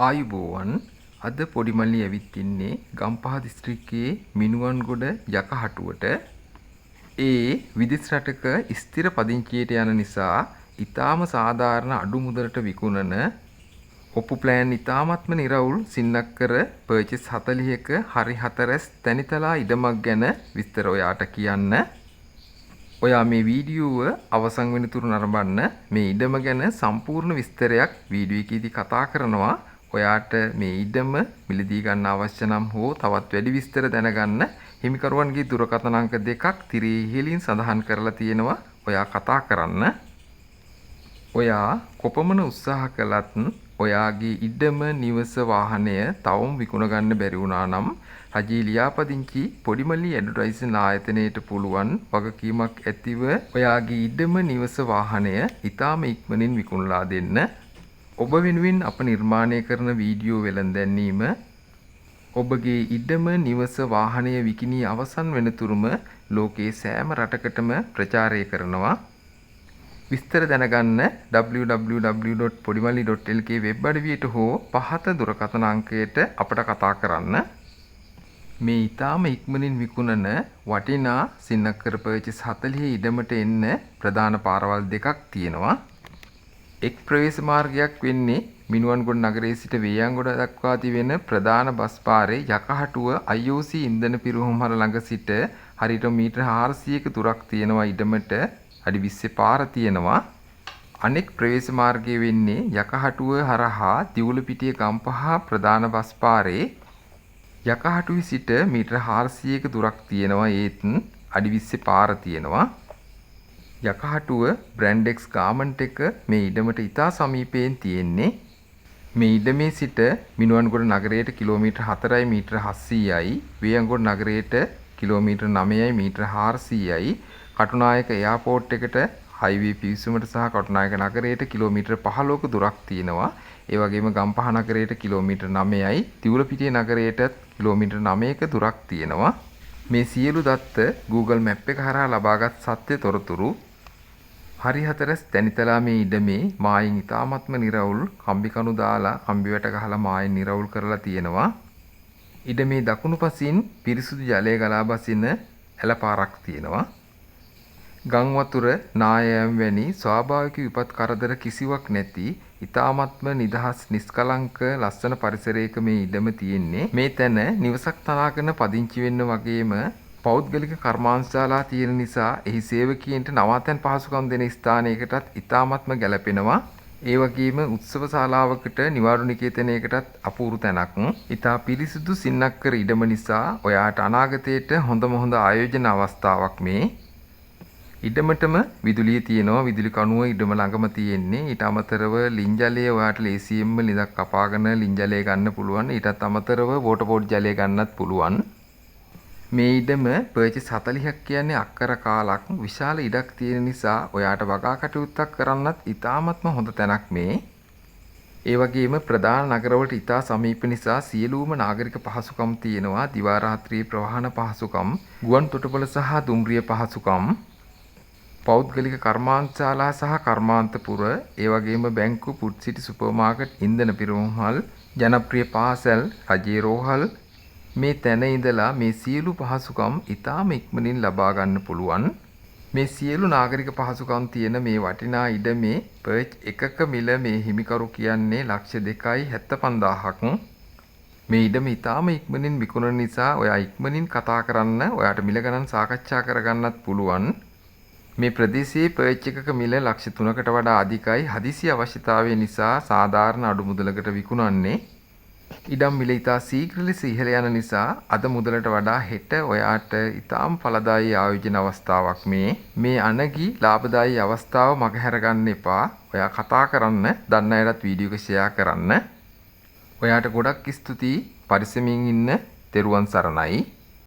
ආයුබෝවන්. අද පොඩි මල්ලි ඇවිත් ඉන්නේ ගම්පහ දිස්ත්‍රික්කයේ මිනුවන්ගොඩ යකහටුවට. ඒ විදෙස් රටක ස්ථිර පදිංචියට යන නිසා ඉතාම සාධාරණ අඩු මුදලට විකුණන, ඔප්පු ප්ලෑන් ඉතාමත්ම නිරවුල් සින්නක්කර පර්චේස් 40ක හරි හතරැස් තැනිතලා ඉඩමක් ගැන විස්තර ඔයාට කියන්න. ඔයා මේ වීඩියෝව අවසන් වෙනතුරු නරඹන්න. මේ ඉඩම ගැන සම්පූර්ණ විස්තරයක් වීඩියෝ එකේදී කතා කරනවා. ඔයාට මේ ඉඩම මිලදී ගන්න අවශ්‍ය නම් හෝ තවත් වැඩි විස්තර දැනගන්න හිමිකරුවන්ගේ දුරකථන අංක දෙකක් තිරයේ ඉහළින් සඳහන් කරලා තියෙනවා. ඔයා කතා කරන්න. ඔයා කොපමණ උත්සාහ කළත් ඔයාගේ ඉඩම, නිවස, වාහනය තවම විකුණ ගන්න බැරි වුණා නම් රජයේ ලියාපදිංචි පොඩිමල්ලි ඇඩ්වර්ටයිසින් ආයතනයට පුළුවන් වගකීමක් ඇතිව ඔයාගේ ඉඩම, නිවස, වාහනය ඉතාම ඉක්මනින් විකුණලා දෙන්න. ඔබ වෙනුවෙන් අප නිර්මාණය කරන වීඩියෝ වෙළඳැන්වීම ඔබගේ ඉඩම, නිවස, වාහනය විකිණී අවසන් වෙනතුරුම ලෝකයේ සෑම රටකටම ප්‍රචාරය කරනවා. විස්තර දැනගන්න www.podimalli.lk web අඩවියට හෝ පහත දුරකථන අංකයට අපට කතා කරන්න. මේ ඉතාම ඉක්මනින් විකුණන වටිනා සින්නක්කර පර්චේස් 40 ඉඩමට එන්න ප්‍රධාන පාරවල් දෙකක් තියෙනවා. එක් ප්‍රවේශ මාර්ගයක් වෙන්නේ මිනුවන්ගොඩ නගරයේ සිට වේයන්ගොඩ දක්වා තිබෙන ප්‍රධාන බස් පාරේ යකහටුව IOC ඉන්ධන පිරවුම් හල ළඟ සිට හරියට මීටර් 400ක දුරක් තියෙනවා. ඉඩමට අඩි 20 පාර තියෙනවා. අනෙක් ප්‍රවේශ මාර්ගය වෙන්නේ යකහටුව හරහා දිවුලපිටිය ගම්පහ ප්‍රධාන බස් පාරේ යකහටුවේ සිට මීටර් 400ක දුරක් තියෙනවා. ඒත් අඩි 20 පාර තියෙනවා. යකහටුව බ්‍රැන්ඩෙක්ස් ගාමන්ට් එක මේ ඉඩමට ඉතා සමීපයෙන් තියෙන්නේ. මේ ඉඩමේ සිට මිනුවන්ගොඩ නගරයට කිලෝමීටර් 4යි මීටර් 700යි, වේයන්ගොඩ නගරයට කිලෝමීටර් 9යි මීටර් 400යි, කටුනායක එයාපෝට් එකට හයිවේ පිවිසුමට සහ කටුනායක නගරයට කිලෝමීටර් 15ක දුරක් තියෙනවා. ඒ වගේම ගම්පහ නගරයට කිලෝමීටර් 9යි, තිවුලපිටිය නගරයටත් කිලෝමීටර් 9ක දුරක් තියෙනවා. මේ සියලු දත්ත Google Map එක හරහා ලබාගත් සත්‍ය තොරතුරු. හරි හතරැස් තැනිතලා මේ ඉඩමේ මායින් ඉතාමත්ම නිරවුල් කම්බි කණු දාලා, කම්බි වැට ගහලා මායින් නිරවුල් කරලා තියෙනවා. ඉඩමේ දකුණු පසින් පිරිසුදු ජලය ගලා බසින ඇල පාරක් තියෙනවා. ගං වතුර, නායයම් වැනි ස්වාභාවික විපත් කරදර කිසිවක් නැති ඉතාමත්ම නිදහස්, නිස්කලංක, ලස්සන පරිසරයක මේ ඉඩම තියෙන්නේ. මේ තැන නිවසක් තනාගෙන පදිංචි වෙන්න වගේම පෞද්ගලික කර්මාන්තශාලා තියෙන නිසා එහි සේවකීන්ට නවාතැන් පහසුකම් දෙන ස්ථානයකටත් ඉතාමත්ම ගැලපෙනවා. ඒ වගේම උත්සව ශාලාවකට, නිවාඩු නිකේතනයකටත් අපූරු තැනක්. ඉතා පිරිසිදු සින්නක්කර ඉඩම නිසා ඔයාට අනාගතයට හොඳම හොඳ ආයෝජන අවස්ථාවක් මේ. ඉඩමටම විදුලිය තියෙනවා. විදුලි කණුව ඉඩම ළඟම තියෙන්නේ. ඊට අමතරව ලින් ජලය ඔයාට ලේසියෙන්ම ලිඳක් කපාගෙන ලින් ජලය ගන්න පුළුවන්. ඊටත් අමතරව වෝටර් බෝඩ් ජලය ගන්නත් පුළුවන්. මේ ඉඩම පර්චේස් 40ක් කියන්නේ අක්කර කාලක් විශාල ඉඩක් තියෙන නිසා ඔයාට වගා කටයුත්තක් කරන්නත් ඉතාමත්ම හොඳ තැනක් මේ. ඒ වගේම ප්‍රධාන නගරවලට ඉතා සමීප නිසා සියලුම නාගරික පහසුකම් තියෙනවා. දිවා රාත්‍රී ප්‍රවාහන පහසුකම්, ගුවන් තොටුපළ සහ දුම්රිය පහසුකම්, පෞද්ගලික කර්මාන්තශාලා සහ කර්මාන්තපුර, ඒ වගේම බැංකු, ෆුඩ් සිටි සුපර් මාකට්, ඉන්ධන පිරවුම්හල්, ජනප්‍රිය පාසල්, රජයේ රෝහල්. මේ තැන ඉඳලා මේ සියලු පහසුකම් ඉතාම ඉක්මනින් ලබා ගන්න පුළුවන්. මේ සියලු නාගරික පහසුකම් තියෙන මේ වටිනා ඉඩමේ පර්ච් එකක මිල මේ හිමිකරු කියන්නේ 2,75,000ක්. මේ ඉඩම ඉතාම ඉක්මනින් විකුණන නිසා ඔයා ඉක්මනින් කතා කරන්න. ඔයාට මිල ගණන් සාකච්ඡා කරගන්නත් පුළුවන්. මේ ප්‍රදේශයේ පර්ච් එකක මිල ලක්ෂ 3කට වඩා අධිකයි. හදිසි අවශ්‍යතාවය නිසා සාධාරණ අඩු මුදලකට විකුණන්නේ. ඉඩම් මිල ඉතා ශීඝ්‍ර ලෙස ඉහළ යන නිසා අද මුදලට වඩා හෙට ඔයාට ඉතාම ඵලදායී ආයෝජන අවස්ථාවක් මේ. මේ අනගි ලාභදායී අවස්ථාව මගහැර ගන්න එපා. ඔයා කතා කරන්න, දන්න අයටත් වීඩියෝ එක ෂෙයා කරන්න. ඔයාට ගොඩක් ස්තුතියි. පරිස්සමින් ඉන්න. තෙරුවන් සරණයි.